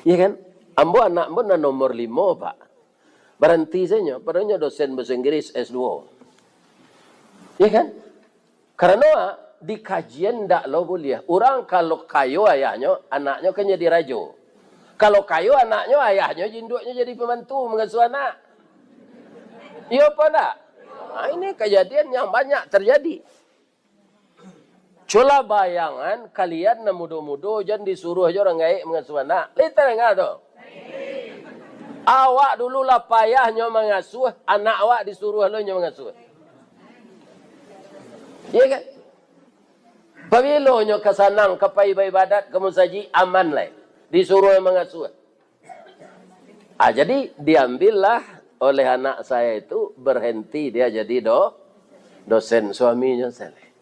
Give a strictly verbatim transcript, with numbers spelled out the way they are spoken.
Iya kan? Ambo anak ambo nan nomor limo, Pak. Baranti sajo, padahal nyo dosen bahasa Inggris S dua. Iya kan? Karano di kajian ndak lo buliah. Urang kalau kayo ayahnyo, anaknyo kan jadi rajo. Kalau kayo anaknyo, ayahnyo induaknyo jadi pembantu mangasuh anak. Iyo apa ndak? Nah, ini kajadian yang banyak terjadi. Cubolah bayangan, kalian nan mudo-mudo, jan disuruah jo urang gaek mangasuh anak. Lai tadanga tu? Awak dulu lah payah nyo mangasuh, anak awak disuruah lo nyo mangasuh. Iya kan? Pabilo nyo ka sanang, ka pai baibadat, ka musajik, aman lai. Disuruah mangasuh. Ah, jadi diambillah oleh anak saya itu, berhenti dia jadi do-, dosen, suaminyo saleh.